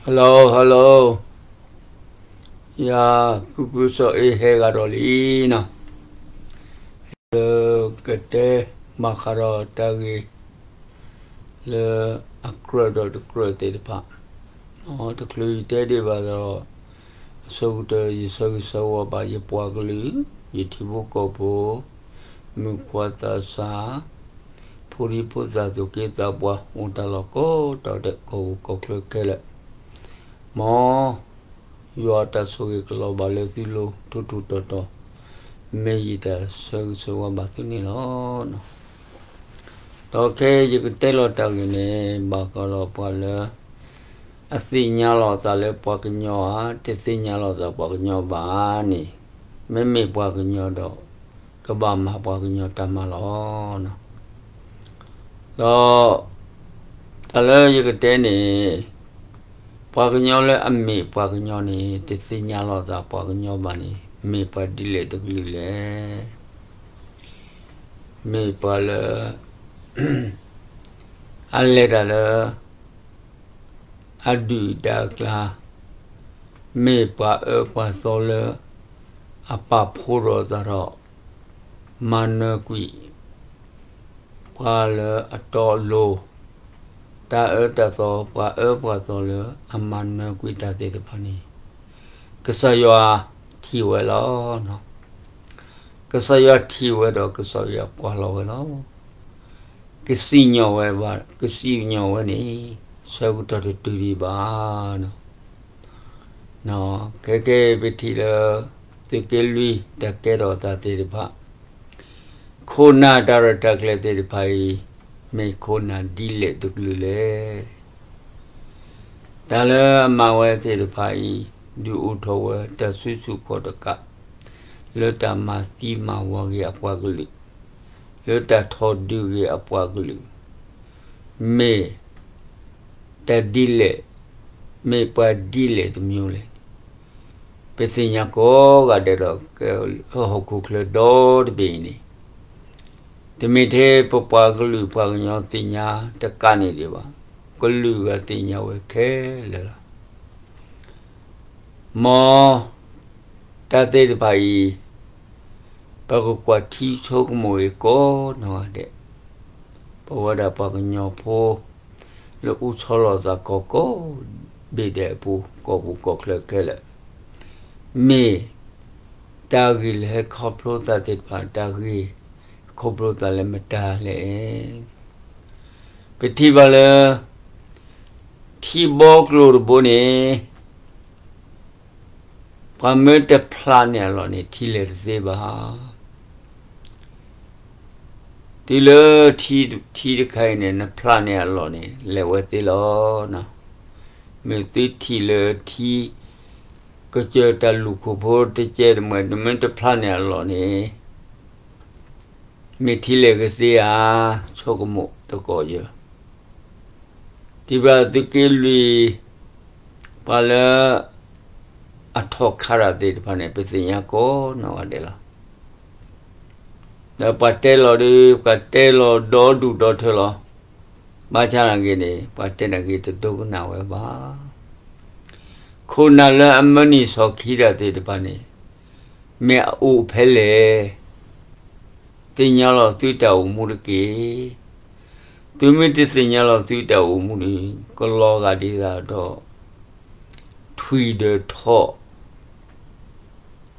Hello hello, ယၤဖုဖုစီၤအ့ဟဲဂၤဒီးလံနီၤ, လၢကတဲမၤဃးဒီးတၢ်ဂ့ၢ် လၢအကြၢးဒီးတကြၢးသ့ၣ်တဖၣ်, တချုးယတဲဒံးဘၣ်ဒီး အဆိကတၢၢ်ယဆၢဂ့ၤဆၢဝါဘၣ်ယပှၤကလုာ်, ယထံဖိကီၢ်ဖိ, မုၣ်ခွါသးစၢ်, ဖိဒံဖိသၣ် သူၣ်က့သးပှၢ် အိၣ်တၢ်လီၢ်ကိးတီၤဒဲး ကီၢ်ပူၤကီၢ်ချၢခဲလၢာ်, မ်ယွၤတၢ်ဆိၣ်ဂ့ၤကလီၤဘၣ်လၢသုလိၤ ထူထူတီၤတီၤ, မ့ၢ်ယတၢ်ဆၢဂ့ၤဆၢဝါဘၣ်သုန့ၣ်လီၤ. ဒီးခဲအံၤယကတဲလီၤတၢ်ဂ့ၢ်န့ၣ် ဘၣ်ဃးဒီးပှၤလၢ အသ့ၣ်ညါလီၤသးလၢပှၤကညီဧါ, တသ့ၣ်ညါလီၤသးပှၤကညီဘၣ်န့ၣ်, မ့မ့ၢ်ပှၤကညီဒီး ကဘၣ်မၤပှၤကညီတၢ်မၤလီၤ. ဒီးတၢ်လၢယကတဲန့ၣ်, ပှၤကညီလၢအမ့ၢ်ပှၤကညီန့ၣ် တသ့ၣ်ညါလီၤသးပှၤကညီဘၣ်န့ၣ် မ့ၢ်ပှၤဒ်လဲၣ်တကလုာ်လဲၣ်. မ့ၢ်ပှၤလၢ အလဲၤတၢ်လၢ အဒုၣ်အဒါအကျါ, မ့ၢ်ပှၤအၢပှၤသီလၢ အပာ်ဖှိၣ်ထီၣ်အသးဒီး မၤနၢၤကွံာ် ပှၤလၢအတီအလိၤ, တၢ်အၢတၢ်သီ ပှၤအၢပှၤသီလၢအမၤနၢၤကွံာ်တၢ်သ့ၣ်တဖၣ်န့ၣ်, ကစၢ်ယွၤထံၣ်ဝဲလီၤ. ကစၢ်ယွၤထံၣ်ဝဲဒီးကစၢ်ယွၤကွၢ်လီၤဝဲလီၤ. ကစံၣ်ညီၣ်ဝဲဘၣ်, ကစံၣ်ညီၣ်ဝဲန့ၣ် ဆၢကတီၢ်တတုၤဒံးဘၣ်. ခဲကဲပထံၣ်လၢ သုးက့လွံၢ်တၢ်ကဲထီၣ်အသးသ့ၣ်တဖၣ်, ခိၣ်နၢ်တၢ်ရဲၣ်တၢ်ကျဲၤသ့ၣ်တဖၣ်အံၤ မ့ၢ်ခိၣ်နၢ်ဒ်လဲၣ်တကလုာ်လဲၣ်. တၢ်လၢအမၤဝဲသ့ၣ်တဖၣ်အံၤ ဒုးအိၣ်ထီၣ်ဝဲတၢ်စုဆူၣ်ခီၣ်တကး လၢတၢ်မၤသံမၤဝီဂ့ၤအပှၤကလုာ်, လၢတၢ်ထီၣ်ဒုးဂ့ၤအပှၤကလုာ်, မ့ၢ်တၢ်ဒ်လဲၣ်, မ့ၢ်ပှၤဒ်လဲၣ်တမျိုးလဲၣ်. ပသ့ၣ်ညါကိးဂၤဒဲးဒီး ဟီၣ်ခိၣ်ချၢဒီတဘ့ၣ်အံၤန့ၣ်, တမ့ၢ်ထဲပပှၤကလုာ်ပှၤကညီသ့ၣ်ညါတကးန့ၣ်ဒံးဘၣ်, ကလုာ်ဂၤသ့ၣ်ညါဝဲခဲလၢာ်လီၤ. မ်တၢ်သ့ၣ်တဖၣ်အံၤ ပကကွၢ်ထံဆိကမိၣ်အံၤကိးနီၢ်ဂၤဒဲး, ပဝဲဒၣ်ပှၤကညီဖိ လၢအူဆီလီၤသးကီၢ်ကိးဘ့ၣ်ဒဲးအပူၤ ကီၢ်ပူၤကီၢ်ချၢခဲလၢာ်, မ့ၢ်တၢ်ဂ့ၢ်လၢဟဲခီဖျိသးသ့ၣ်တဖၣ် တၢ်ဂ့ၢ်ခီဖျိသးလၢမတၤလဲၣ်. ပထံၣ်ဘၣ်လၢ ထံဘီကျိၤတဘိန့ၣ် ပှၤမ့ၢ်တဖျးန့ၢ်အလီၢ်န့ၣ် ထံလဲၤတသ့ဘၣ်. တုၤလၢထံတခါအံၤန့ၣ် နဖျးန့ၢ်အလီၢ်န့ၣ် လဲၤဝဲသ့လီၤ. မ့ၢ်သုထံၣ်လၢထံ ကစၢၢ်တၢ်လူၢ်ခိၣ်ဖိတကဲတမှဲၤ နမ့ၢ်တဖျးန့ၢ်အလီၢ်န့ၣ် မ့ၢ်ထံလဲၤကသ့ဧါ, ဆိကမိၣ်သကိးယၤ. ထံၣ်ဘၣ်သုးက့လွံၢ် ပှၤလၢအထီၣ်ခါတၢ်သ့ၣ်တဖၣ်န့ၣ် ပသ့ၣ်ညါကိးနီၢ်ဂၤဒဲးလီၤ. ဒီးပှၤတဲလီၤဒီး ပှၤတဲလီၤဒီဒူၣ်ဒီထၢလီၤ. ဘၣ်ဆၣ်နာ်က့န့ၣ် ပှၤတဲနာ်က့တဒိကနၣ်ဝဲဘၣ်. ခိၣ်နၢ်လၢအမၢနံၣ်ဆီၣ်ခံတၢ်သ့ၣ်တဖၣ်န့ၣ် မ့ၢ်အအိၣ်ဖဲလဲၣ်. သ့ၣ်ညါလီၤသုတၢ်အိၣ်မူတက့ၢ်. သုမ့ၢ်တသ့ၣ်ညါလီၤသုတၢ်အိၣ်မူန့ၣ် ကလီၤဂာ်ဒ်သိးဒီး ထွံၣ်ဒီးထိၣ်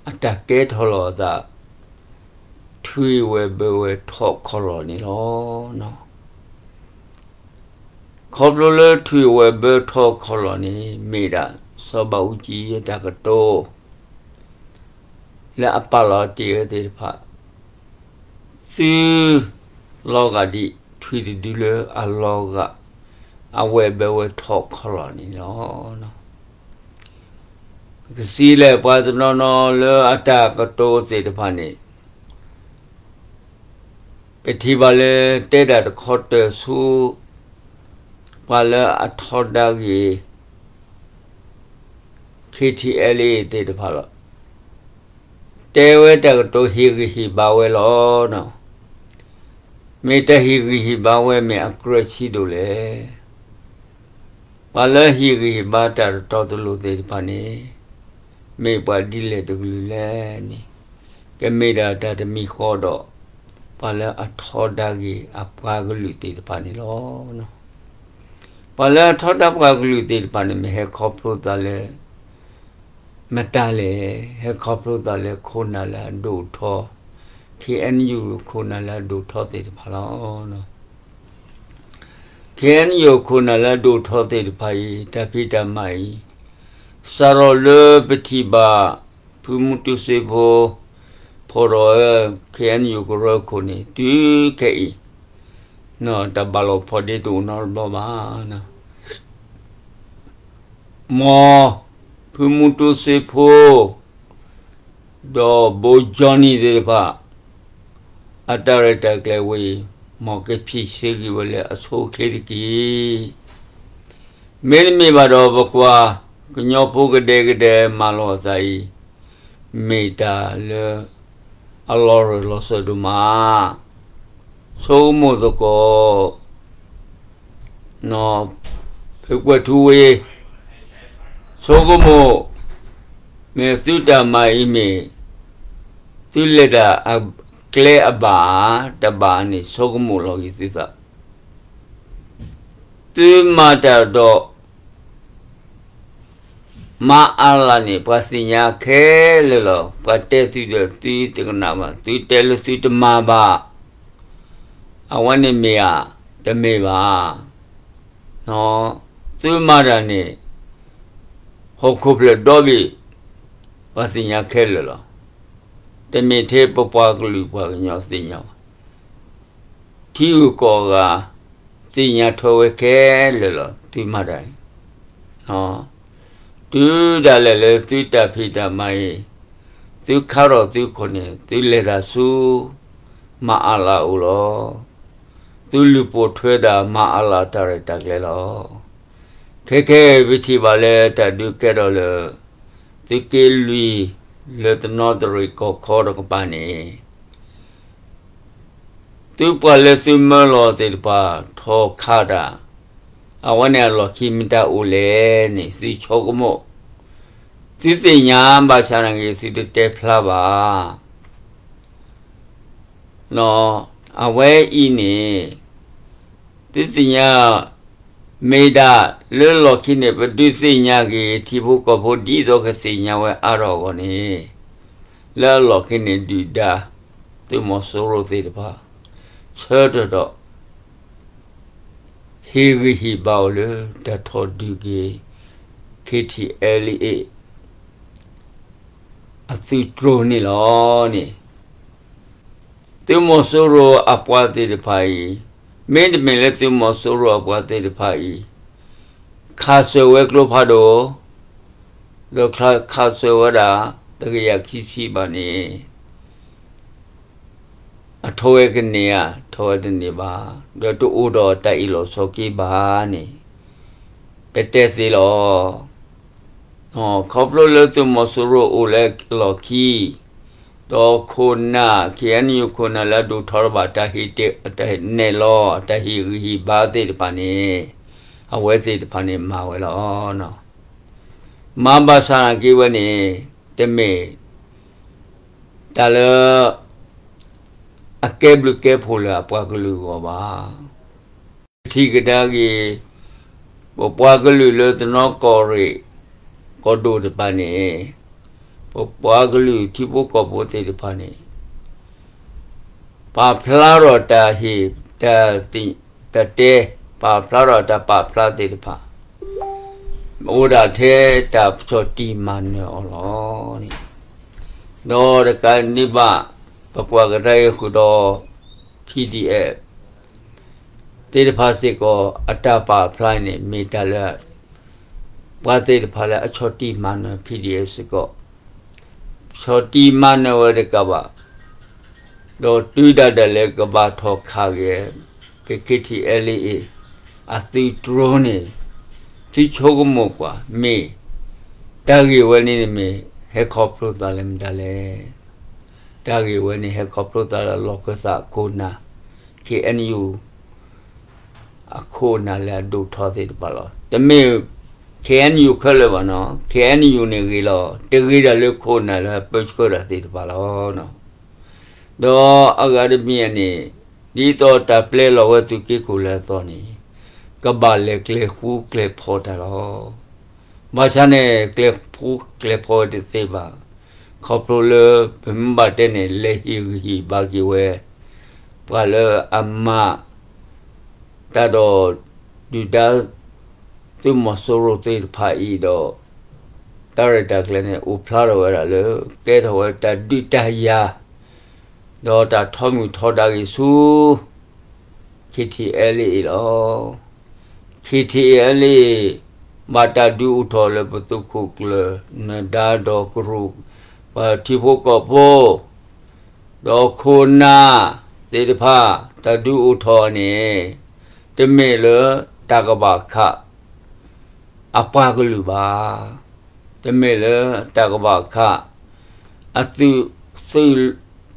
အတၢ်ကဲထီၣ်လီၤအသး ထွံၣ်ဝဲဘၢဝဲထိၣ်ခီၣ်လီၢ်န့ၣ်လီၤ. ခီဖျိလၢထွံၣ်ဝဲဘၢထိၣ်ခီၣ်လီၢ်န့ၣ် မ့ၢ်ဒၣ်စီၤဘးအူကၠံအတၢ်ကတိၤ လၢအပာ်လီၤတ့ၢ်ဝဲသ့ၣ်တဖၣ် သုလီၤဂာ်ဒ်ထွံၣ်တဒုလၢအလီၤဂာ် အဝဲဘၢဝဲထိၣ်ခီၣ်လီၢ်န့ၣ်လီၤ. ပကစံးလဲၣ် ပှၤတနီၤနီၤလၢအတၢ်ကတိၤသ့ၣ်တဖၣ်န့ၣ် ပထံၣ်ဘၣ်လၢတဲတၢ်တခီတၢၤဆူ ပှၤလၢအထီဒါက့ၤ ခ့ထံအဲလ်အ့ သ့ၣ်တဖၣ်လီၤ. တဲဝဲတၢ်ကတိၤဟ့ၣ်ဂံၢ်ဟ့ၣ်ဘါဝဲလီၤ. မ့ၢ်တၢ်ဟ့ၣ်ဂံၢ်ဟ့ၣ်ဘါဝဲမ့ၢ်အကြၢးဆံးဒိၣ်လဲၣ်. ပှၤလၢဟ့ၣ်ဂံၢ်ဟ့ၣ်ဘါတၢ်တတီတလိၤသ့ၣ်တဖၣ်န့ၣ် မ့ၢ်ပှၤဒ်လဲၣ်တကလုာ်လဲၣ်န့ၣ် ကမ့ၢ်ဒၣ်တၢ်တမံၤဃီဒီး ပှၤလၢအထီဒါက့ၤအပှၤကလုာ်သ့ၣ်တဖၣ်န့ၣ်လီၤ. ပှၤလၢအထီဒါပှၤကလုာ်သ့ၣ်တဖၣ်န့ၣ် မ့ၢ်ဟဲခီဖျိသးလၢ မတၤလဲၣ်, ဟဲခီဖျိသးလၢခိၣ်နၢ်လၢအဒိၣ်ထီ, ခ့ၣ်အဲၣ်ယူၣ် ခိၣ်နၢ်လၢအဒိၣ်ထီသ့ၣ်တဖၣ်လီၤ. ခ့ၣ်အဲၣ်ယူၣ် ခိၣ်နၢ်လၢအဒိၣ်ထီသ့ၣ်တဖၣ်အံၤ တၢ်ဖံးတၢ်မၤအံၤ စးထီၣ်လၢပထံၣ်ဘၣ် ဖုမူတူစ့ဖိ ဖီၣ်ထီၣ်ဝဲ ခ့ၣ်အဲၣ်ယူၣ် ကရၢခိၣ်န့ၣ် တုၤခဲအံၤ တၢ်ဘၣ်လီၤဖီဒ့တအိၣ်နီတဘျီဘၣ်. မ်ဖုမူတူစ့ဖိ ဒီးဘိကၠီနံၤသ့ၣ်တဖၣ် အတၢ်ရဲၣ်တၢ်ကျဲၤဝဲအံၤ မ်ကဖံးဆ့က့ၤဝဲလၢအဆိအချ့တက့ၢ်. မ့တမ့ၢ်ဘၣ်ဒီး ပကွၢ်ကညီဖိကဒဲကဒဲမၤလိာ်အသးအံၤ မ့ၢ်တၢ်လၢအလီၤရၢၢ်လီၤစၢၤဒိၣ်မး. ဆိကမိၣ်သကိး ဖုကွဲးထူဝ့ ဆိကမိၣ် မ့ၢ်သုတၢ်မၤအံၤမ့ၢ် သုလဲၤတၢ်အကျဲအဘၣ်ဧါ, တဘၣ်န့ၣ် ဆိကမိၣ်လီၤက့ၤသုသး. သုမၤတၢ်ဒီး မၤအါလၢ်န့ၣ် ပှၤသ့ၣ်ညါခဲလၢာ်လီၤ. ပှၤတဲသုဒီးသုတကနၣ်ဘၣ်, သုတဲလၢသုတမၤဘၣ်, အဝဲန့ၣ်မ့ၢ်ဧါ, တမ့ၢ်ဘၣ်. သုမၤတၢ်န့ၣ် ဟီၣ်ခိၣ်ဖျၢၣ်ဒီဘ့ၣ် ပှၤသ့ၣ်ညါခဲလၢာ်လီၤ. တမ့ၢ်ထဲပပှၤကလုာ်ပှၤကညီသ့ၣ်ညါဘၣ်. ထံဂုၤကီၢ်ဂၤ သ့ၣ်ညါထွဲဝဲခဲလၢာ်လီၤ. သုမၤတၢ်န့ၣ် တုၤဒၣ်လဲာ်လၢသုတၢ်ဖံးတၢ်မၤအံၤ သုခါထီၣ်သုခိၣ်န့ၣ် သုလဲၤတၢ်ဆူ မၤအါလၢ်အိၣ်လီၤ. သုလူၤပိာ်ထွဲဒၣ်မၤအါလၢ်တၢ်ရဲၣ်တၢ်ကျဲၤလီၤ. ခဲခဲအံၤပထံၣ်ဘၣ်လၢတၢ်ဒုးကဲထီၣ်လၢ သုးက့လွံၢ်လၢတနီသရံၣ်ကီၢ်ခီတကပၤန့ၣ် သုပှၤလၢသုမၢလီၤသ့ၣ်တဖၣ်ထီၣ်ခးတၢ်, အဝဲန့ၣ်အလီၢ်ခံမတၤအိၣ်လဲၣ်န့ၣ် သုဆိကမိၣ်, သုသ့ၣ်ညါဘၣ်ဆၣ်နာ်က့ သုတတဲဖျါဘၣ်. အဝဲအံၤန့ၣ် သုသ့ၣ်ညါ မ့ၢ်ဒၣ်လၢလီၢ်ခံန့ၣ် ပဒုးသ့ၣ်ညါက့ၤ ထံဖိကီၢ်ဖိဒ်သိးကသ့ၣ်ညါဝဲအါထီၣ်အဂီၢ်န့ၣ်, လၢအလီၢ်ခံန့ၣ် ဒုၣ်ဒါ သုးမီၤစိရိၤသ့ၣ်တဖၣ် ဆၢထၢၣ်ဒီး ဟ့ၣ်ဂံၢ်ဟ့ၣ်ဘါအီၤလၢတၢ်ထီၣ်ဒုးက့ၤ ခ့ထံၣ်အဲလံအ့ၣ် အသုးတြိၤန့ၣ်လီၤန့ၣ်, သုးမီၤစိရိၤအပှၤသ့ၣ်တဖၣ်အံၤ, မ့တမ့ၢ်လၢသုးမီၤစိရိၤအပှၤသ့ၣ်တဖၣ်အံၤ ခးစၢၤဝဲကျိဖးဒိၣ်, ဒီးခးစၢၤဝဲဒၣ် တကယၤခံဆံဘၣ်န့ၣ် အထီၣ်ဝဲကန့ၢ်ဧါ, ထီၣ်ဝဲတန့ၢ်ဘၣ်, ဒီးတအိၣ်ဒီးတၢ်အ့ၣ်လိာ်ဆိးက့ဘၣ်န့ၣ် ပတဲသ့လီၤ. ခီဖျိလၢသုးမီၤစိရိၤအိၣ်လၢလီၢ်ခံ, ဒီးခိၣ်နၢ် ခ့ၣ်အဲၣ်ယူၣ် ခိၣ်နၢ်လၢအဒိၣ်ထီတဘၣ် တၢ်ဟ့ၣ်နဲၣ်လီၤ တၢ်ဟ့ၣ်ဂံၢ်ဟ့ၣ်ဘါသ့ၣ်တဖၣ်န့ၣ်, အဝဲသ့ၣ်တဖၣ်န့ၣ်မၤဝဲလီၤ. မၤဘၣ်ဆၣ်နာ်က့ဝဲန့ၣ် တမ့ၢ် တၢ်လၢ အကဲဘျုးကဲဖှိၣ်လၢအပှၤကလုာ်အဂီၢ်ဘၣ်. ပထံၣ်ကဒါက့ၤ ပပှၤကလုာ်လၢတနီၤကီၢ်ရ့ၣ် ကီၢ်ဒိၣ်တဖၣ်န့ၣ်, ပပှၤကလုာ်ထံဖိကီၢ်ဖိသ့ၣ်တဖၣ်န့ၣ် ပာ်ဖျါထီၣ်တၢ်ဟ့ၣ် တၢ်တဲ, ပာ်ဖျါထီၣ်တၢ်ပာ်ဖျါသ့ၣ်တဖၣ် အိၣ်ဒၣ်ထဲတၢ်ဆီၣ်တံၢ်မၤနၢၤအီၤလီၤ. ဒီးတကးဒံးဘၣ် ပကွၢ်ကဒါက့ၤဃုာ်ဒီး PDF သ့ၣ်တဖၣ်စ့ၢ်ကီး အတၢ်ပာ်ဖျါန့ၣ် မ့ၢ်တၢ်လၢ ပှၤသ့ၣ်တဖၣ်လၢအဆီၣ်တံၢ်မၤနၢၤ PDF စ့ၢ်ကီး, ဆီၣ်တံၢ်မၤနၢၤဝဲတကးဘၣ်, ဒီးတုၤဒၣ်ဒၣ်လဲာ်ကဘၣ်ထီၣ်ခးက့ၤ က ခ့ထံၣ်အဲလံအ့ၣ် အသုးတြိၤန့ၣ်, သုဆိကမိၣ်ကွၢ် မ့ၢ် တၢ်ဂ့ၢ်ဝဲန့ၣ်န့ၣ်မ့ၢ် ဟဲခီဖျိသးလၢမတၤလဲၣ်. တၢ်ဂ့ၢ်ဝဲန့ၣ် ဟဲခီဖျိသးလၢလီၢ်ခၢၣ်သးခိၣ်နၢ် ခ့ၣ်အဲၣ်ယူၣ် အခိၣ်အနၢ်လၢအဒိၣ်ထီၣ်သ့ၣ်တဖၣ်လီၤ. တမ့ၢ် K N U ခဲလၢာ်ဘၣ်နီၤ, K N U န့ၣ်ဂ့ၤလီၤ, တဂ့ၤဒၣ်လၢခိၣ်အနၢ်လၢအပၢဆှၢတၢ်သ့ၣ်တဖၣ်လီၤ. ဒီးအဂၤတမံၤန့ၣ် ဒ်သိးတၢ်ပျဲလီၤဝဲသုးက့ခိၣ်လၢအသီန့ၣ် ကဘၣ်လဲၤကျဲၤဃူကျဲၤဖိးတၢ်လီၤ. ဘၣ်ဆၣ်န့ၣ် ကျဲၤဃူကျဲၤဖိးဝဲတသ့ဘၣ်. ခီဖျိလၢ ပမ့ၢ်ဘၣ်တဲန့ၣ် လဲၤဟ့ၣ်ဂံၢ်ဟ့ၣ်ဘါက့ၤဝဲ ပှၤလၢအမၤ တၢ်ဒီး ဒုၣ်ဒါ သုးမီၤစိရိၤသ့ၣ်တဖၣ်အံၤဒီး တၢ်ရဲၣ်တၢ်ကျဲၤန့ၣ် အိၣ်ဖျါထီၣ်ဝဲဒၣ်လၢ ကဲထီၣ်ဝဲတၢ်ဒုးတၢ်ယၤ ဒီးတၢ်ထီမုၢ်ထီဒါက့ၤဆူ K T L A လီၤ. K T L A ဘၣ်တၢ်ဒုးအိၣ်ထီၣ်လၢပသုးခိၣ်ကျၢၢ် နဒါဒီးကရူၢ် ပှၤထံဖိကီၢ်ဖိ ဒီးခိၣ်နၢ်သ့ၣ်တဖၣ် တၢ်ဒုးအိၣ်ထီၣ်န့ၣ် တမ့ၢ်လၢတၢ်ကဘၣ်ခး အပှၤကလုာ်ဘၣ်. တမ့ၢ်လၢတၢ်ကဘၣ်ခး အသုး သုး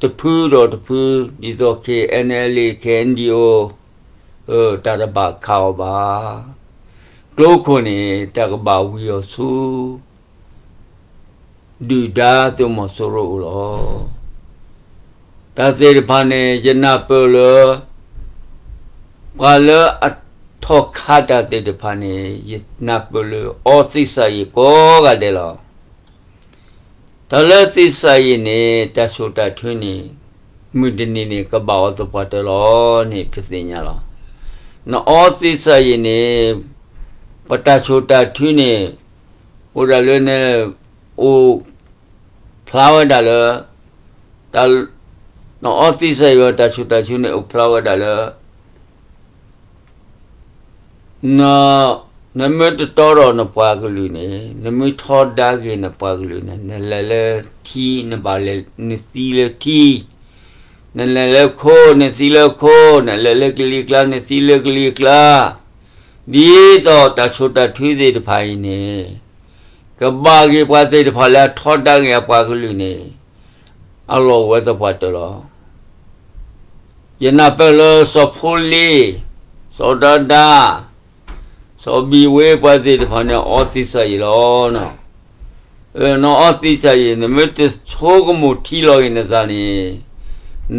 တဖုဒီးတဖု ဒ်သိး K N L A K N D O တၢ်တဘၣ်ခးအီၤဘၣ်. ကျိခိၣ်န့ၣ် တၢ်ကဘၣ်ဝံၤအီၤဆူ ဒုၣ်ဒါသုးမီၤစိရိၤအအိၣ်လီၤ. တၢ်သ့ၣ်တဖၣ်န့ၣ် ယနၢ်ပၢၢ်လၢ ပှၤလၢအထီၣ်ခးတၢ်သ့ၣ်တဖၣ်န့ၣ် ယနၢ်ပၢၢ်လၢအီသံးစၢ်ယံာ်ကိးဂၤဒဲးလီၤ. တၢ်လၢသံးစၢ်ယံာ်န့ၣ် တၢ်ဆိၣ်တၢ်ထုန့ၣ် မုၢ်တနံၤန့ၣ် ကဘၣ်အီသပှၢ်တၢၢ်လီၤန့ၣ် ပသ့ၣ်ညါလီၤ. နအီသံးစၢ်ယံာ်န့ၣ် ပတၢ်ဆိၣ်တၢ်ထုန့ၣ် အိၣ်ဒၣ်လၢန အိၣ်ဖျါဝဲဒၣ်လၢ တၢ် နအီသံးစၢ်ယံာ်ဝဲတၢ်ဆိၣ်တၢ်ထုန့ၣ် အိၣ်ဖျါဝဲဒၣ်လၢ န နမ့ၢ်တတီဒီးနပှၤကလုာ်န့ၣ် နမ့ၢ်ထီဒါက့ၤနပှၤကလုာ်န့ၣ် နလဲၤလၢထံ နဘၣ်လဲၤ နသံလၢထံ နလဲၤလၢခိ နသံလၢခိ နလဲၤလၢကလံၤကျါ နသံလၢကလံၤကျါ ဒ်သိးတၢ်ဆိၣ်တၢ်ထုသ့ၣ်တဖၣ်အံၤန့ၣ် ကဘၣ်က့ၤပှၤသ့ၣ်တဖၣ်လၢအထီဒါက့ၤအပှၤကလုာ်န့ၣ် အလီၢ်အိၣ်ဝဲသပှၢ်တၢၢ်လီၤ. ယနၢ်ပၢၢ်လၢစီၤဖိလ့ စီၤဒါဒါ စီၤဘံၣ်ဝ့ ပှၤသ့ၣ်တဖၣ်န့ၣ် အီသံးစၢ်ယံာ်လီၤ. နအီသံးစၢ်ယံာ် နမ့ၢ်တဆိကမိၣ်ထံလီၤက့ၤနသးန့ၣ်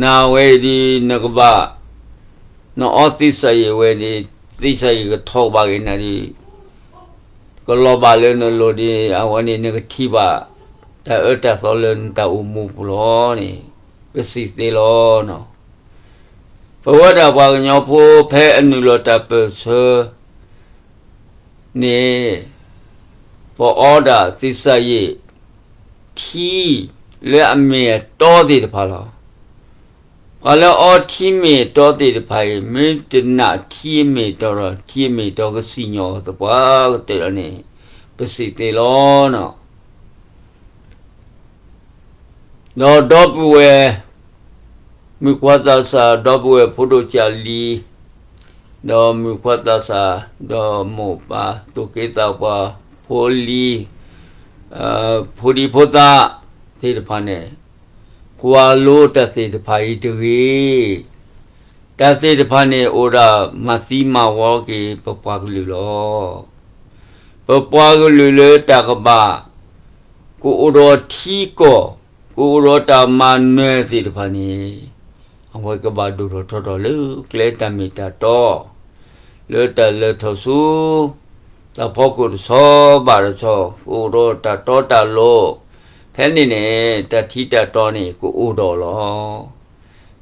နဝဲအံၤဒီး နကဘၣ် နအီသံးစၢ်ယံာ်ဝဲန့ၣ် သံးစၢ်ယံာ်ကထီၣ်ကဘၣ်က့ၤနၤဒီး ကလီၤဘၣ်လၢနလိၤဒီး အဝဲန့ၣ်နကထံၣ်ဘၣ် တၢ်အၢတၢ်သီလၢနတၢ်အိၣ်မူပူၤလီၤန့ၣ် ပစံးသ့လီၤ. ပဝဲဒၣ်ပှၤကညီဖိ ဖဲအနုာ်လီၤတၢ်ပၢၢ်ဆၢန့ၣ် ပအီဒၣ်သံးစၢ်ယံာ် ထံ လၢအမ့ၢ်အတီသ့ၣ်တဖၣ်လီၤ. ပှၤလၢအီထံမ့ၢ်အတီသ့ၣ်တဖၣ်အံၤ မ့ၢ်တနာ်ထံအမ့ၢ်အတီဒီး ထံအမ့ၢ်အတီကစံၣ်ညီၣ်အီၤသပှၢ်ကတၢၢ်လီၤန့ၣ် ပစံးသ့လီၤ. ဒီးဒီပုၢ်ဝဲၢ် မုၣ်ခွါသးစၢ် ဒီပုၢ်ဝဲၢ်ဖိဒိၣ်ကၢ်လံၤ, ဒီးမုၣ်ခွါသးစၢ် ဒီးမိၢ်ပၢ် သူၣ်က့သးပှၢ် ဖိလံၤ ဖိဒံဖိသၣ်သ့ၣ်တဖၣ်န့ၣ် ကွၢ်လိတၢ်သ့ၣ်တဖၣ်အံၤတဂ့ၤ. တၢ်သ့ၣ်တဖၣ်န့ၣ် အိၣ်ဒၣ်မၤသံမၤဝီက့ၤပပှၤကလုာ်လီၤ. ပပှၤကလုာ်လၢတၢ်ကဘၣ် ကအိၣ်ဒီးထံကီၢ် ကအိၣ်ဒီးတၢ်မၤနၢၤသ့ၣ်တဖၣ်န့ၣ် အဝဲကဘၣ်ဒိၣ်ထီၣ်ထီထီၣ်လၢကျဲတၢ်မ့ၢ်တၢ်တီ လၢတၢ်လဲၤထီၣ်ဆူ တၢ်ဖီခိၣ်တဆီဘၣ်တဆီ ကအိၣ်ဒီးတၢ်တီတၢ်လိၤ, ဖဲန့ၣ်န့ၣ် တၢ်ထံတၢ်တီန့ၣ် ကအိၣ်ဒီးလီၤ.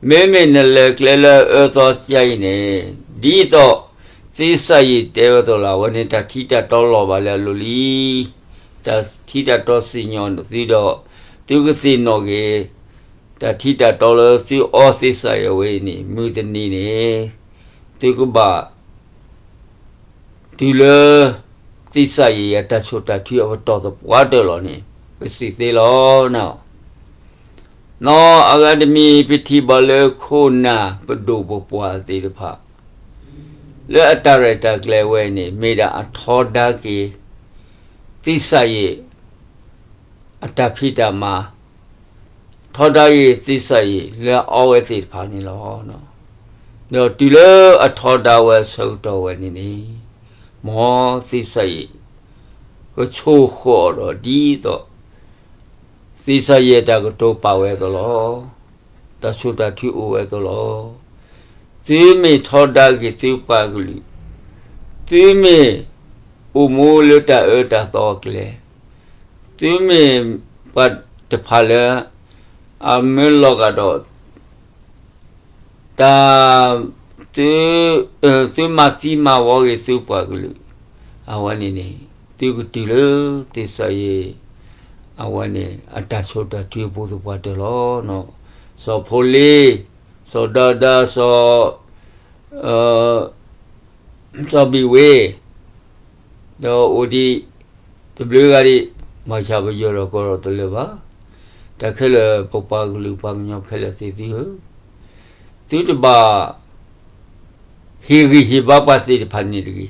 မ့မ့ၢ်နလဲၤကျဲလၢအအၢသီစါအံၤန့ၣ် ဒ်သိး သ့စၢ်ယံာ်တဲဝဲအသိးလီၤ, အဝဲန့ၣ်တၢ်ထံတၢ်တီလီၤဘၣ်လၢအလိၤလံ. တၢ်ထံတၢ်တီစံၣ်ညီၣ်သုဒီး သုကသ့ၣ်နီၣ်က့ၤ တၢ်ထံတၢ်တီလၢသုအီသ့စၢ်ယံာ်ဝဲအံၤန့ၣ် မုၢ်တနံၤန့ၣ် သုကဘၣ် တုၤလၢ သ့စၢ်ယံာ်အတၢ်ဆိၣ်တၢ်ထုအပတီၢ်သပှၢ်တၢၢ်လီၤန့ၣ် ပစံးသ့လီၤ. နီၢ်အဂၤတမံၤ ပထံၣ်ဘၣ်လၢခိၣ်နၢ်ပဒိၣ်ပပှၢ်သ့ၣ်တဖၣ် လၢအတၢ်ရဲၣ်တၢ်ကျဲၤဝဲန့ၣ် မ့ၢ်ဒၣ်အထီဒါက့ၤ သ့စၢ်ယံာ် အတၢ်ဖံးတၢ်မၤ ထီဒါက့ၤသ့စၢ်ယံာ်လၢအအီဝဲသ့ၣ်တဖၣ်န့ၣ်လီၤ. ဒီးတုၤလၢအထီဒါဝဲအဆၢကတီၢ်ဝဲန့ၣ်န့ၣ်, မ်သ့ၣ်စၤယံး ကဆိၣ်ဃီၤအီၤဒီးဒ်သိး သ့ၣ်စၤယံးအတၢ်ကတိၤပာ်ဝဲအသိးလီၤ. တၢ်ဆိၣ်တၢ်ထုအိၣ်ဝဲအသိးလီၤ. သုမ့ၢ်ထီဒါက့ၤသုပှၤကလုာ်, သုမ့ၢ်အိၣ်မူလၢတၢ်အၢတၢ်သီအကျဲ, သုမ့ၢ်ပှၤတဖၣ်လၢ အမၢလီၤဂာ်ဒီး တၢ် သုမၤသံမၤဝီက့ၤသုပှၤကလုာ်, အဝဲန့ၣ်န့ၣ် သုကတုၤလၢသ့ၣ်စၤယံး အဝဲန့ၣ် အတၢ်ဆိၣ်တၢ်ထုအပူၤသပှၢ်တၢၢ်လီၤ. စီၤဖိလ့, စီၤဒၤဒၤ, စီၤ စီၤဘံးဝ့, ဒီးအိၣ်ဒံး တဘျုးဂၤဒံး, မၤဆါပယီၤဒီးကီၢ်ဒီးတလၢာ်ဘၣ်. တၢ်ခဲလၢာ်ပပှၤကလုာ်ပှၤကညီခဲလၢာ်သ့ၣ်သုဧၢ, သုတဘၣ် ဟ့ၣ်ဂံၢ်ဟ့ၣ်ဘါပှၤသ့ၣ်တဖၣ်န့ၣ်တဂ့ၤ.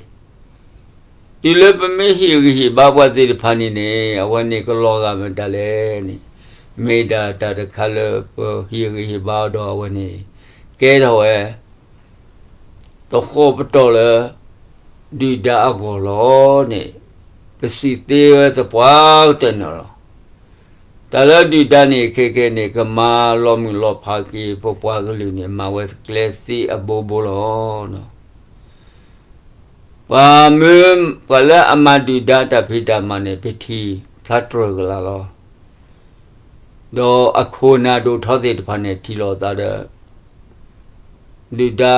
တုၤလၢပမ့ၢ်ဟ့ၣ်ဂံၢ်ဟ့ၣ်ဘါပှၤသ့ၣ်တဖၣ်န့ၣ်န့ၣ် အဝဲန့ၣ်ကလီၤဂာ်မတၤလဲၣ်န့ၣ်, မ့ၢ်ဒၣ်တၢ်တခါလၢပဟ့ၣ်ဂံၢ်ဟ့ၣ်ဘါအီၤဒီးအဝဲန့ၣ် ကဲထီၣ်ဝဲ သဃီပတီၢ်လၢ ဒုၣ်ဒါအဂီၢ်လီၤန့ၣ်, ပစံးသ့ဝဲသပှၢ်ကတၢၢ်န့ၣ်လီၤ. တၢ်လၢဒုၣ်ဒါန့ၣ် ခဲကနံၣ်န့ၣ် ကမၤလီၤမုၢ်လီၤဖးက့ၤ ပပှၤကလုာ်န့ၣ် မၤဝဲကျဲသ့အဘိဘိလီၤ. ပှၤမၢ ပှၤလၢအမၤဒုၣ်ဒါတၢ်ဖံးတၢ်မၤန့ၣ် ပထံၣ်ဖျါတြၢၢ်ကလာ်လီၤ. ဒီးအခိၣ်အနၢ်ဒိၣ်ထီသ့ၣ်တဖၣ်န့ၣ် ထံၣ်လိာ်သးဒီး ဒုၣ်ဒါ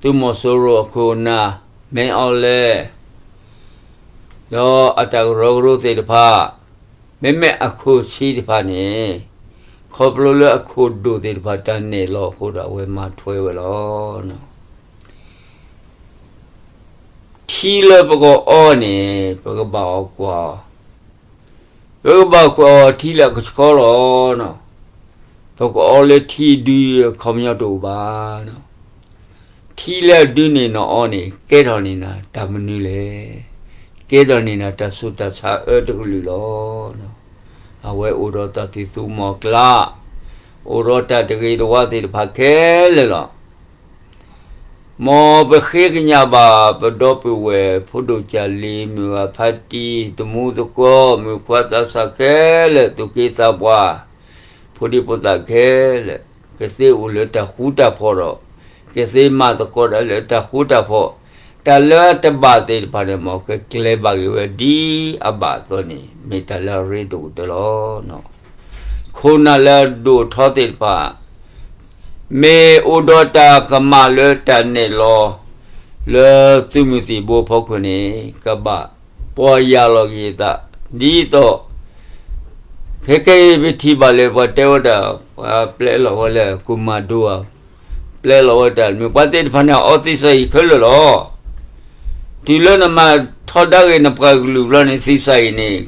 သုးမီၤစိရိၤအခိၣ်အနၢ် မ့ၢ်အီၤလဲၣ် ဒီးအတၢ်ကရၢကရိသ့ၣ်တဖၣ်, မ့မ့ၢ်အခိၣ်ဆံးတဖၣ်န့ၣ်, ခီဖျိလၢအခိၣ်ဒိၣ်သ့ၣ်တဖၣ်တၢ်နဲၣ်လီၤအဃိဒီး အဝဲမၤထွဲဝဲလီၤ. ထံလၢပကအီန့ၣ် ပကဘၣ်အီၣ်ကွၢ်အီၤ, ပကဘၣ်ကွၢ်အီၤထံလၢအကဆှီလီၤ. ပကအီလၢထံဒုအခီပညီတအိၣ်ဘၣ်. ထံလၢအဒုန့ၣ်နအီန့ၣ် ကဲထီၣ်န့ၢ်နၤတၢ်မနုၤလဲၣ်. ကဲထီၣ်န့ၢ်နၤတၢ်ဆူးတၢ်ဆါအၢတကလုာ်လီၤ. အဝဲအိၣ်ဒီးတၢ်သံၣ်သူမီၤကျၢ်, အိၣ်ဒီးတၢ်တဂ့ၤတဝါသ့ၣ်တဖၣ်ခဲလၢာ်လီၤ. မ်ပဃ့ကညးဘၣ်ပဒီပုၢ်ဝဲၢ် ဖိဒိၣ်ကၢ်လံၤ မုၢ်ဂၤဖါတံၢ် သမူသကိး မုၣ်ခွါသးစၢ်ခဲလၢာ် သူၣ်က့သးပှၢ် ဖိဒံဖိသၣ်ခဲလၢာ်, ကသ့အိၣ်လၢတၢ်ဃူတၢ်ဖိးဒီး ကသ့မၤသကိးတၢ်လၢတၢ်ဃူတၢ်ဖိး, တၢ်လၢအတဘၣ်သ့ၣ်တဖၣ်န့ၣ် မ်ကကျဲၤဘၣ်က့ၤဝဲဒ်အဘၣ်အသိးန့ၣ် မ့ၢ်တၢ်လၢအရ့ဒိၣ်ကတၢၢ်လီၤ. ခိၣ်နၢ်လၢအဒိၣ်ထီသ့ၣ်တဖၣ် မ့ၢ်အိၣ်ဒီးတၢ်ကမၣ်လၢတၢ်နဲၣ်လီၤ လၢသုးမုၢ်သံၣ်ဘိအဖီခိၣ်န့ၣ် ကဘၣ်ပီၢ်ယၢ်လီၤက့ၤအသး ဒ်သိး ခဲကနံၣ်အံၤပထံၣ်ဘၣ်လၢပှၤတဲဝဲဒၣ် ပှၤပျဲလီၤဝဲလၢ ကူမၤဒိဧါ, ပျဲလီၤဝဲတၢ်မ့ၢ်ပှၤသ့ၣ်တဖၣ်န့ၣ် အီသံးစၢ်အံၤခဲလၢာ်လီၤ. တုၤလၢနမၤထီဒါက့ၤနပှၤကလုာ်ဘျီန့ၣ် သံးစၢ်အံၤန့ၣ်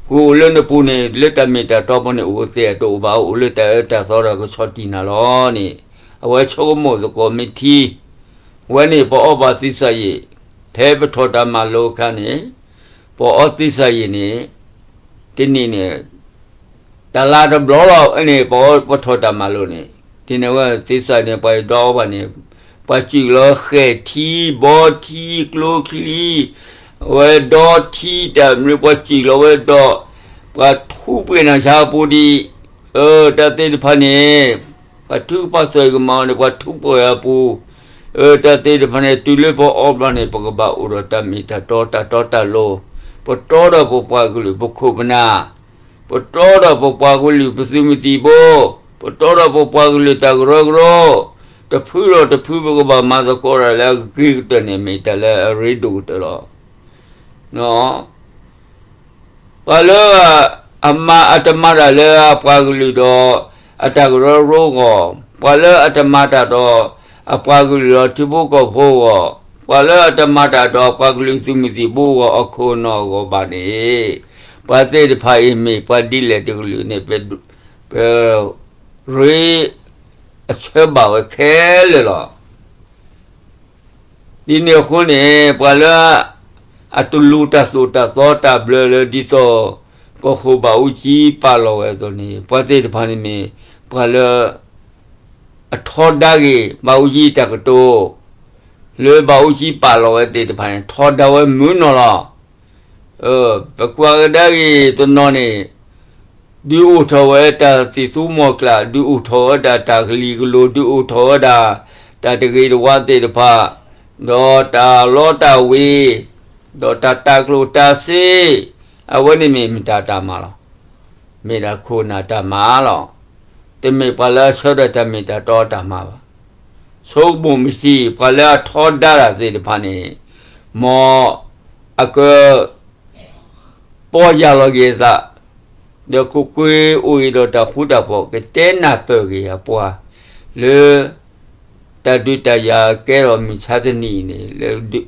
ကအိၣ်လၢနပူၤန့ၣ် လၢတၢ်မ့ၢ်တၢ်တီပူၤန့ၣ် အိၣ်သ့အတအိၣ်ဘၣ် အိၣ်လၢတၢ်အၢတၢ်သီဒီးကဆီၣ်တံၢ်နၤလီၤန့ၣ် အဝဲဆိကမိၣ်သကိးမ့ၢ်ထံ ဝဲန့ၣ်ပအီဘၣ်သံးစၢ်အံၤ ဖဲပထီၣ်တၢ်မၤလိအခါန့ၣ် ပအီသံးစၢ်အံၤန့ၣ် တနံၤန့ၣ် တလါတဘျီလီၤန့ၣ် ပအီပထီၣ်တၢ်မၤလိန့ၣ် ဒ်န့ၣ်ဝဲသံးစၢ်န့ၣ် ပှၤဒီအီဘၣ်န့ၣ် ပှၤစူးလီၤဃဲၢ်ထံ ဘီထံ ကျိချံ အဝဲဒီထံတၢ်မနုၤ ပှၤစူးလီၤဝဲဒီး ပှၤထူပှဲၤနၤဆါပူၤဒံး အတၢ်သ့ၣ်တဖၣ်န့ၣ် ပှၤထူပှၤစၢၤကမၤအီၤန့ၣ် ပှၤထူပှဲၤအပူၤ အတၢ်သ့ၣ်တဖၣ်န့ၣ် တုၤလၢပအီဘျီန့ၣ် ပကဘၣ်အိၣ်ဒီးတၢ်မ့ၢ်တၢ်တီတၢ်တီတၢ်လိၤ ပတီဒီးပပှၤကလုာ်ပခိၣ်ပနၢ် ပတီဒီးပပှၤကလုာ်ပသုးမုၢ်သံၣ်ဘိ ပတီဒီးပပှၤကလုာ်တၢ်ကရၢကရိ တဖုဒီးတဖုပကဘၣ်မၤသကိးတၢ်လၢအဂ့ၤကတၢၢ်န့ၣ် မ့ၢ်တၢ်လၢအရ့ဒိၣ်ကတၢၢ်လီၤ. ပှၤလၢအမၤအတမၤတၢ်လၢအပှၤကလုာ်ဒီး အတၢ်ကရၢကရိအဂီၢ်, ပှၤလၢအတမၤတၢ်ဒီး အပှၤကလုာ်ဒီးထံဖိကီၢ်ဖိအဂီၢ်, ပှၤလၢအတမၤတၢ်ဒီးအပှၤကလုာ်သုးမုၢ်သံၣ်ဘိအဂီၢ် အခိၣ်အနီၢ်အဂီၢ်ဘၣ်န့ၣ်, ပှၤသ့ၣ်တဖၣ်အံၤမ့ၢ်ပှၤဒ်လဲၣ်တကလုာ်န့ၣ် ပ ပရ့အဆၢဘၣ်ဝဲခဲလၢာ်လီၤ. ဒ်န့ၣ်အဃိန့ၣ် ပှၤလၢ အတလူၤတၢ်သိၣ်တၢ်သီတၢ်ဘျၢလၢဒ်သိး ကီၢ်ခိၣ်ဘၣ်အူကၠံပာ်လီၤဝဲအသိးန့ၣ် ပှၤသ့ၣ်တဖၣ်န့ၣ်မ့ၢ် ပှၤလၢ အထီဒါဂ့ၤ ဘၣ်အူကၠံတၢ်ကတိၤ လၢဘၣ်အူကၠံပာ်လီၤဝဲသ့ၣ်တဖၣ်န့ၣ် ထီဒါဝဲမုာ်နီၢ်လီၤ. ပကွၢ်ကဒါက့ၤတနီၤန့ၣ် ဒုးအိၣ်ထီၣ်ဝဲတၢ်သံၣ်သူမီၢ်ကျၢ်, ဒုးအိၣ်ထီၣ်ဝဲဒၣ်တၢ်ကလံၤကလိၤ, ဒုးအိၣ်ထီၣ်ဝဲဒၣ်တၢ်တဂ့ၤတဝါသ့ၣ်တဖၣ်, ဒီးတၢ်လီတၢ်ဝ့ၤ, ဒီးတၢ်တၤကျိၣ်တၤစ့, အဝဲန့ၣ်မ့ၢ်မတၤတၢ်မၤလီၤ. မ့ၢ်ဒၣ်ခိၣ်နၢ်တၢ်မၤလီၤ. တမ့ၢ်ပှၤလၢအဆၢထၢၣ်တၢ်မ့ၢ်တၢ်တီတၢ်မၤဘၣ်. ဆိကမိၣ်မ့ၢ်ထံ ပှၤလၢအထီဒါတၢ်သ့ၣ်တဖၣ်န့ၣ် မ်အက ပီၢ်ယၢ်လီၤက့ၤအသး, ဒီးကကွ့အိၣ်အံၤဒီးတၢ်ဃူတၢ်ဖိး ကတဲနၢ်ပၢၢ်က့ၤအပှၤ လၢ တၢ်ဒုးတၢ်ယၤကဲထီၣ်မုၢ်ဆါတနံၤအံၤန့ၣ်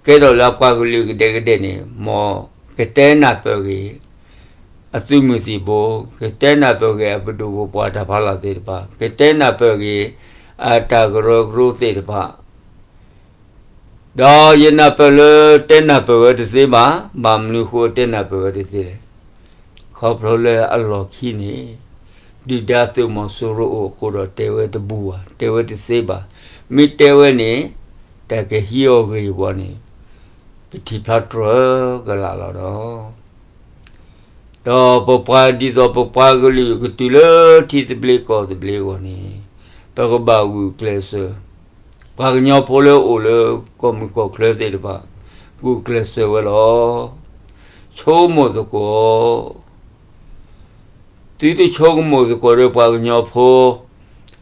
ကဲထီၣ်လၢအပှၤကလုာ်ကဒဲကဒဲန့ၣ် မ်ကတဲနၢ်ပၢၢ်က့ၤ အသုးမုၢ်သံၣ်ဘိ, ကတဲနၢ်ပၢၢ်က့ၤအပဒိၣ်ပပှၢ်တၢ်ဖးလီၤသ့ၣ်တဖၣ်, ကတဲနၢ်ပၢၢ်က့ၤ အတၢ်ကရၢကရိသ့ၣ်တဖၣ် ဒီးယနၢ်ပၢၢ်လၢတဲနၢ်ပၢၢ်ဝဲတသ့ဘၣ်. ဘၣ်မနုၤဃိတဲနၢ်ပၢၢ်ဝဲတသ့လဲၣ်. ခီဖျိလၢအလီၢ်ခံန့ၣ် ဒုၣ်ဒါသုးမီၤစိရိၤအိၣ်အဃိဒီးတဲဝဲတဘူးဘၣ်, တဲဝဲတသ့ဘၣ်. မ့ၢ်တဲဝဲန့ၣ် တၢ်ကဟံးအီၤဂ့ၤအဂီၢ်န့ၣ် ပထံၣ်ဖျါတြၢၢ်ကလာ်လီၤဒီး ဒီးပပှၤဒ်သိးပပှၤကလုာ်ကတုၤလၢထံသဘျ့ကီၢ်သဘျ့အဂီၢ်န့ၣ် ပကဘၣ်ဂုာ်ကျဲးစၢး, ပှၤကညီဖိလၢအိၣ်လၢကီၢ်မုၢ်ကီၢ်ချၢသ့ၣ်တဖၣ် ဂုာ်ကျဲးစၢးဝဲလီၤ. ဆိကမိၣ်သကိး သုတဆိကမိၣ်သကိးဒီးပှၤကညီဖိ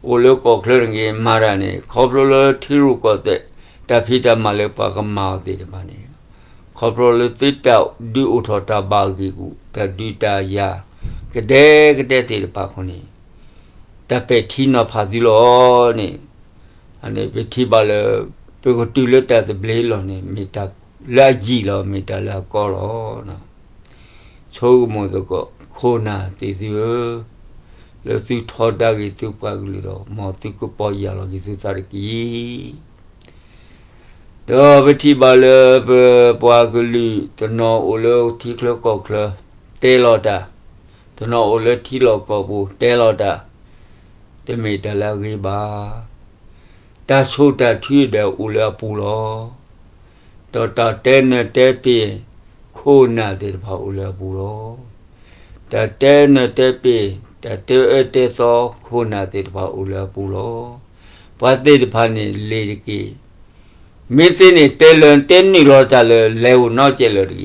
အိၣ်လၢကီၢ်ချၢတဂ့ၤ မၤတၢ်န့ၣ် ခီဖျိလၢထံရူၢ်ကီၢ်သဲး တၢ်ဖံးတၢ်မၤလၢပှၤကမၤအီၤသ့ၣ်တဖၣ်န့ၣ် ခီဖျိလၢသုတၢ်ဒုးအိၣ်ထီၣ်တၢ်ဘၣ်ဂ့ၢ်ဂူာ် တၢ်ဒုးတၢ်ယၤ ကဒဲကဒဲသ့ၣ်တဖၣ်အဃိန့ၣ် တၢ်ပဲာ်ထံနီၤဖးသုလီၤန့ၣ် ပထံၣ်ဘၣ်လၢ ပကတုၤလၢတၢ်သဘျ့လီၢ်န့ၣ် မ့ၢ်တၢ်လၢအယံာ်လီၤ မ့ၢ်တၢ်လၢအကီလီၤ. ဆိကမိၣ်သကိး ခိၣ်နၢ်သ့ၣ်သုဧၢ, လၢသုထီဒါက့ၤသုပှၤကလုာ်ဒီး မ်သုကပီၢ်ယၢ်လီၤက့ၤသုသးတက့ၢ်. ဒီးပထံၣ်ဘၣ်လၢပပှၤကလုာ် တနီၤအိၣ်လၢထံချၢကီၢ်ချၢ တဲလီၤတၢ်, တနီၤအိၣ်လၢထံလီၢ်ကီၢ်ပူၤ တဲလီၤတၢ်, တမ့ၢ်တၢ်လၢအဂ့ၤဘၣ်. တၢ်ဆိၣ်တၢ်ထုဒီးအိၣ်လၢအပူၤလီၤ. ဒီးတၢ်တဲနၢၤတဲပ့ၤ ခိၣ်နၢ်သ့ၣ်တဖၣ်အိၣ်လၢအပူၤလီၤ. တၢ်တဲနၢၤတဲပ့ၤ တၢ်တဲအၢတဲသီ ခိၣ်နၢ်သ့ၣ်တဖၣ်အိၣ်လၢအပူၤလီၤ. ပှၤသ့ၣ်တဖၣ်န့ၣ်လ့ၤတက့ၢ်. မ့ၢ်သ့န့ၣ် တဲလၢာ်တဲနုာ်လီၤတၢ်လၢ လဲၤအိၣ်နီတစဲးလၢၤတဂ့ၤ.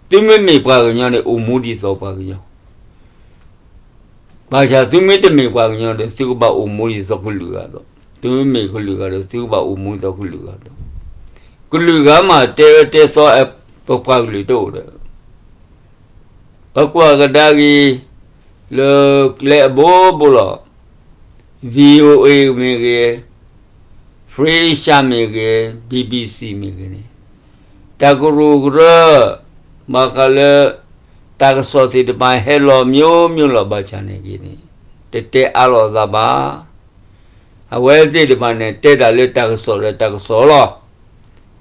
သုမ့မ့ၢ်ပှၤကညီန့ၣ် အိၣ်မူဒ်သိးပှၤကညီ ဘၣ်ဆၣ်သုမ့ၢ်တမ့ၢ်ပှၤကညီဒီး သုကဘၣ်အိၣ်မူဒ်သိးကလုာ်ဂၤအသိး, သုမ့မ့ၢ်ကလုာ်ဂၤဒီး သုကဘၣ်အိၣ်မူဒ်သိးကလုာ်ဂၤအသိး, ကလုာ်ဂၤမးတဲအၢတဲသီ ပပှၤကလုာ်တအိၣ်ဒီး ပကွၢ်ကဒါက့ၤ လၢကျဲအဘိဘိလီၤ. VOA မ့ၢ်ဂ့ၤ, Free Asia မ့ၢ်ဂ့ၤ, BBC မ့ၢ်ဂ့ၤန့ၣ်, တၢ်ကရူၢ်ကရၢ ဘၣ်ဃးလၢ တၢ်ကစီၣ်သ့ၣ်တဖၣ်ဟဲလီၤ မျိုးမျိုးလီၤ ဘၣ်ဆၣ်န့ၣ်ဂ့ၤန့ၣ် တတဲအါလိာ်သးဘၣ်. အဝဲသ့ၣ်တဖၣ်န့ၣ် တဲတၢ်လၢတၢ်ကစီၣ်ဒီးတၢ်ကစီၣ်လီၤ.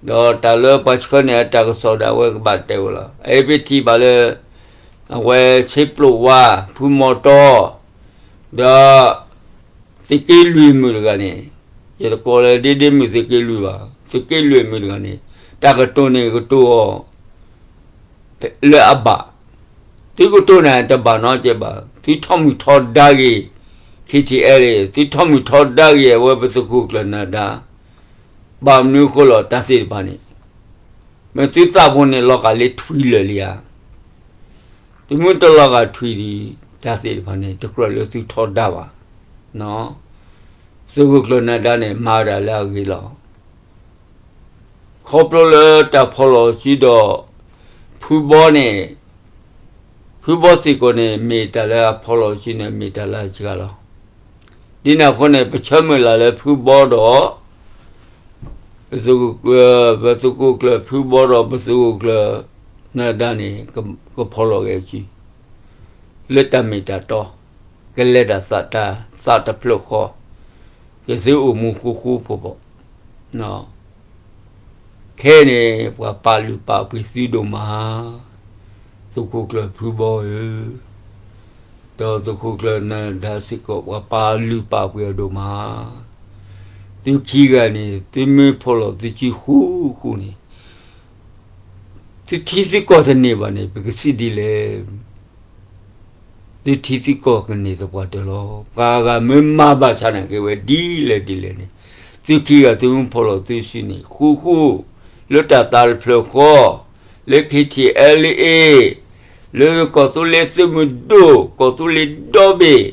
ဒီးတၢ်လၢပှၤဆှၢန့ၢ်အတၢ်ကစီၣ်ဒီး အဝဲကဘၣ်တဲဝဲလီၤ. အအံၤပထံၣ်ဘၣ်လၢ အဝဲဆ့ပျိာ်ဝါ ဖုမီၤတီ ဒီး သုးက့လွံၢ်မုၣ်တဂၤန့ၣ်, ယတကိးလၢဒ့ဒ့မုၣ်သုးက့လွံၢ်ဘၣ်, သုးက့လွံၢ်မုၣ်တဂၤန့ၣ် တၢ်ကတိၤန့ၣ်ကတိၤအီၤ လၢအဘၣ်, သုကတိၤန့ၣ်တဘၣ်နီတစဲးဘၣ်. သုထီၣ်မုၢ်ထီဒါက့ၤ KTLA, သုထီၣ်မုၢ်ထီဒါက့ၤ အဝဲပသုးခိၣ်ကျၢၢ်နၢၤဒါ, ဘၣ်မနုၤအဃိလီၤ တၢ်သ့ၣ်တဖၣ်န့ၣ် မ့ၢ်သုသးဖိန့ၣ် လီၤဂာ်လၢထွံၣ်လၢာ်လံဧါ. သုမ့ၢ်တလီၤဂာ်ထွံၣ်ဒီး တၢ်သ့ၣ်တဖၣ်န့ၣ် တကြၢးလၢသုထီဒါဘၣ်. သုးခိၣ်ကျၢၢ်နၢၤဒါန့ၣ် မၤဝဲဒၣ်လၢအဂ့ၤလီၤ. ခီဖျိလၢတၢ်ဖီၣ်လီၤစုဒီး ဖုဘီန့ၣ်, ဖုဘီစ့ၢ်ကီးန့ၣ် မ့ၢ်တၢ်လၢအဖီၣ်လီၤစုန့ၣ် မ့ၢ်တၢ်လၢအစှၤလီၤ. ဒ်န့ၣ်အဃိန့ၣ် ပဆၢမုၢ်လၢ်လၢဖုဘီဒီး ပသုးခိၣ်ကျၢၢ်ဖုဘီဒီး ပသုးခိၣ်ကျၢၢ်နၢၤဒါန့ၣ် ကဖီၣ်လီၤဂဲၤစု လၢတၢ်မ့ၢ်တၢ်တီ, ကလဲၤတၢ်သးတၢ်သးတဖျၢၣ်ဃီ, ကသုအိၣ်မူဃူဃူဖိးဖိး, ခဲအံၤန့ၣ် ပှၤပာ်လုၢ်ပာ်ပှ့ၤသုဒိၣ်မး, သုးခိၣ်ကျၢၢ်ဖုဘီဧၢ, ဒီးသုးခိၣ်ကျၢၢ်နၢၤဒါစ့ၢ်ကီး ပှၤပာ်လုၢ်ပာ်ပှ့ၤအီၤဒိၣ်မး, သုခံဂၤန့ၣ် သုမ့ၢ်ဖီၣ်လီၤသုစုဃူဃူန့ၣ် သုထံသုကီၢ်တန့ၢ်ဘၣ်န့ၣ် ပကစံးဒ်လဲၣ်. သုထံသုကီၢ်ကန့ၢ်သပှၢ်တၢၢ်လီၤ. ပှၤဂၤမ့ၢ်မၤဘၣ်ဆၣ်နာ်က့ဝဲဒ်လဲၣ်ဒ်လဲၣ်န့ၣ်, သုခံဂၤသုမ့ၢ်ဖီၣ်လီၤသုစုန့ၣ် ဃူဃူ, လၢတၢ်သးတဖျၢၣ်ဃီ, လၢ ခ့ထံၣ်အဲလ်အ့, လၢကီၢ်သူလ့ၤသုးမုၢ်ဒိၣ်, ကီၢ်သူလ့ၤဒီဘ့ၣ်,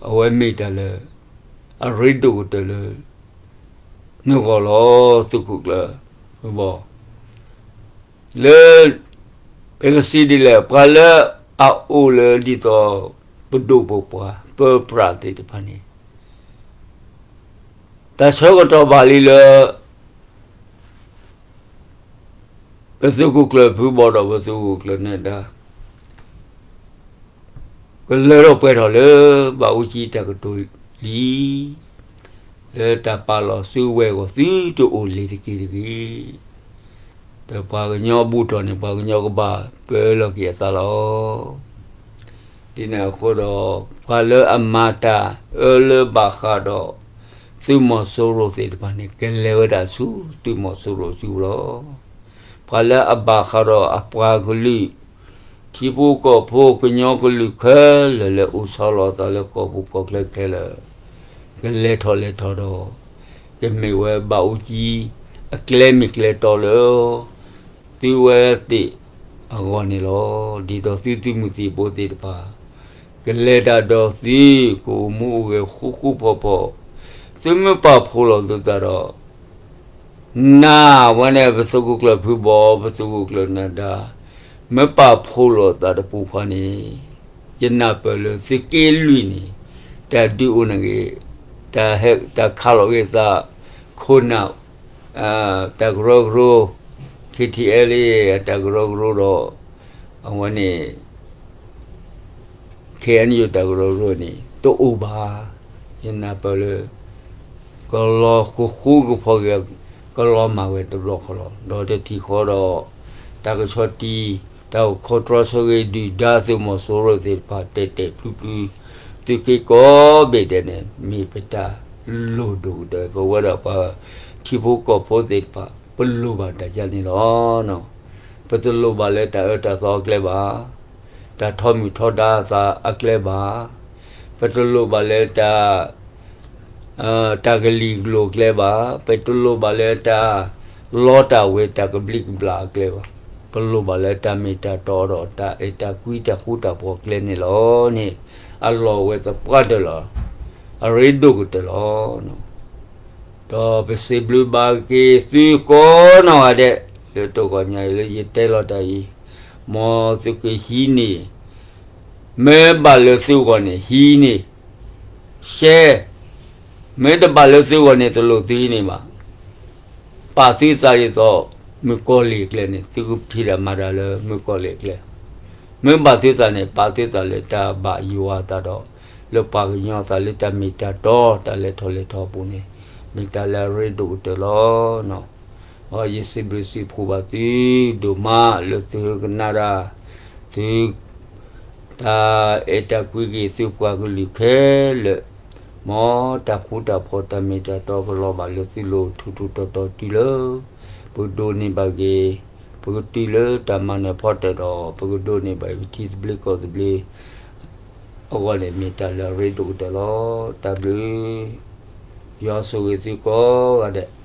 အဝဲမ့ၢ်တၢ်လၢ အရ့ဒိၣ်ကတၢၢ်လၢ နဂီၢ်လီၤ. သုးခိၣ်ကျၢၢ်ဘီ လၢ ပကစံးဒ်လဲၣ်, ပှၤလၢအအိၣ်လၢဒ်သိး ပဒိၣ်ပပှၢ် ပပြးသ့ၣ်တဖၣ်န့ၣ် တၢ်ဆၢကတီၢ်ဘၣ်လံလၢ ပသုးခိၣ်ကျၢၢ်ဖုဘီဒီးပသုးခိၣ်ကျၢၢ်နၢၤဒါ ကလၢထီၣ်ပှဲၤထီၣ်လၢ ဘၣ်အူကၠံတၢ်ကတိၤလံ, လၢတၢ်ပာ်လီၤစုဝဲအဂီၢ် သုတအိၣ်လၢၤတက့ၢ်တဂ့ၤ. ဒီးပှၤကညီအဘူၣ်ထီၣ်န့ၣ် ပှၤကညီကဘၣ်ပၢလီၤက့ၤအသးလီၤ. ဒ်န့ၣ်အဃိဒီး ပှၤလၢအမၤတၢ်အၢလၢဘၣ်ဃးဒီး သုးမီၤစိရိၤသ့ၣ်တဖၣ်န့ၣ် ကလဲၤဝဲဒၣ်ဆူသုးမီၤစိရိၤစုပူၤလီၤ. ပှၤလၢအဘၣ်ဃးဒီးအပှၤကလုာ် ထံဖိကီၢ်ဖိကညီကလုာ်ခဲလၢာ်လၢအိၣ်ဆီလီၤအသးလၢကီၢ်ပူၤကီၢ်ချၢခဲလၢာ် ကလဲၤထီၣ်လဲၤထီၣ်ဒီး ကမ့ၢ်ဝဲဘၣ်အူကၠံ အကျဲမ့ၢ်ကျဲတီလၢ သုဝဲသ့ၣ်အဂီၢ်န့ၣ်လီၤ. ဒ်သိးသုသုးမုၢ်သံၣ်ဘိသ့ၣ်တဖၣ် ကလဲၤတၢ်ဒီးသု ကအိၣ်မူအိၣ်ဂဲၤဃူဃူဖိးဖိး, သုမ့ၢ်ပာ်ဖှိၣ်လီၤသုသးဒီး နၤဝဲန့ၣ် ပသုးခိၣ်ကျၢၢ်ဖုဘီ ပသုးခိၣ်ကျၢၢ်နၢၤဒါ မ့ၢ်ပာ်ဖှိၣ်လိာ်သးတပူၤဃီန့ၣ် ယနၢ်ပၢၢ်လၢသုးက့လွံၢ်န့ၣ် တၢ်ဒုးအိၣ်န့ၣ်ဂ့ၤ, တၢ်ခးလီၤက့ၤသး ခိၣ်နၢ် တၢ်ကရၢကရိ ခ့ထံၣ်အဲလ်အ့ အတၢ်ကရၢကရိဒီး အဝဲန့ၣ် ခ့ၣ်အဲၣ်ယူၣ် တၢ်ကရၢကရိန့ၣ် တအိၣ်ဘၣ်. ယနၢ်ပၢၢ်လၢ ကလီၤကဃူကဖိးက့ၤ ကလီၤမၢ်ဝဲတဘျီဃီလီၤ. ဒီးတထံၣ်ဃီဒီး တၢ်ကဆီၣ်တံၢ် တၢ်အိၣ်ခိးတြီဆိၣ်ဂ့ၤဒုၣ်ဒါသုးမီၤစိရိၤသ့ၣ်တဖၣ် တဲာ်တဲာ်ဖျုဖျု သုးက့ကိးဘ့ၣ်ဒဲးန့ၣ် မ့ၢ်ပတၢ်လိၣ်ဒိၣ်ကတၢၢ် ပဝဲဒၣ်ပှၤထံဖိကီၢ်ဖိသ့ၣ်တဖၣ် ပလိၣ်ဘၣ်တၢ်ယါန့ၣ်လီၤ. ပတလိၣ်ဘၣ်လၢတၢ်အၢတၢ်သီအကျဲဘၣ်, တၢ်ထီမုၢ်ထီဒါအသးအကျဲဘၣ်, ပတလိၣ်ဘၣ်လၢတၢ် တၢ်ကလံၤကျိၤအကျဲဘၣ်, ပတလိၣ်ဘၣ်လၢတၢ်လီတၢ်ဝ့ၤတၢ်ကဘျံးကဘျၣ်အကျဲဘၣ်, ပလိၣ်ဘၣ်လၢတၢ်မ့ၢ်တၢ်တီဒီးတၢ်အဲၣ်တၢ်ကွံတၢ်ဃူတၢ်ဖိးအကျဲန့ၣ်လီၤန့ၣ် အလီၢ်ဝဲသပှၢ်တၢၢ်လီၤ. အရ့ဒိၣ်ကတၢၢ်လီၤ. ဒီးပစံးဘျုးဘၣ်က့ၤသုကိးနီၢ်ဂၤဒဲး လၢတဂီၤညါအံၤလၢယတဲလီၤတၢ်အံၤ, မ်သုကဟံးန့ၢ်, မ့ၢ်ဘၣ်လၢသုဂီၢ်န့ၣ် ဟံးန့ၢ်, ရှဲ, မ့ၢ်တဘၣ်လၢသုဂီၢ်န့ၣ် တလိၣ်သုဟံးန့ၢ်ဘၣ်. ပာ်သုသးဒ်သိး မုၣ်ကီၤလံၢ်အကျဲန့ၣ် သုကဖံးတၢ်မၤတၢ်လၢမုၣ်ကီၤလံၢ်အကျဲ, မ့ၢ်ဘၣ်သုသးန့ၣ် ပာ်သုသးလၢတၢ်ဘၣ်ယွၤအသးဒီး လၢပှၤကညီအသးလၢတၢ်မ့ၢ်တၢ်တီ တၢ်လဲၤထီၣ်လဲၤထီအပူၤန့ၣ် မ့ၢ်တၢ်လၢအရ့ဒိၣ်ကတၢၢ်လီၤ. အီယစံးဘျုးစံးဖှိၣ်ဘၣ်သုဒိၣ်မးလၢသုကနၣ်တၢ်, သု တၢ်အဲၣ်တၢ်ကွံက့ၤသုပှၤကလုာ်ခဲလၢာ်, မ်တၢ်ဃူတၢ်ဖိးတၢ်မ့ၢ်တၢ်တီကလီၤဘၣ်လၢသုလိၤထူးထူးတီၤတီၤတုၤလၢ ပကဒိးန့ၢ်ဘၣ်က့ၤ, ပကတုၤလၢတၢ်မၤနၢၤဖီတၢၣ်ဒီး ပကဒိးန့ၢ်ဘၣ်ပထံသဘျ့ကီၢ်သဘျ့ အဂီၢ်န့ၣ်မ့ၢ်တၢ်လၢအရ့ဒိၣ်ကတၢၢ်လီၤ. တၢ်ဘျုး, ယွၤဆိၣ်ဂ့ၤသုကိးဂၤဒဲး.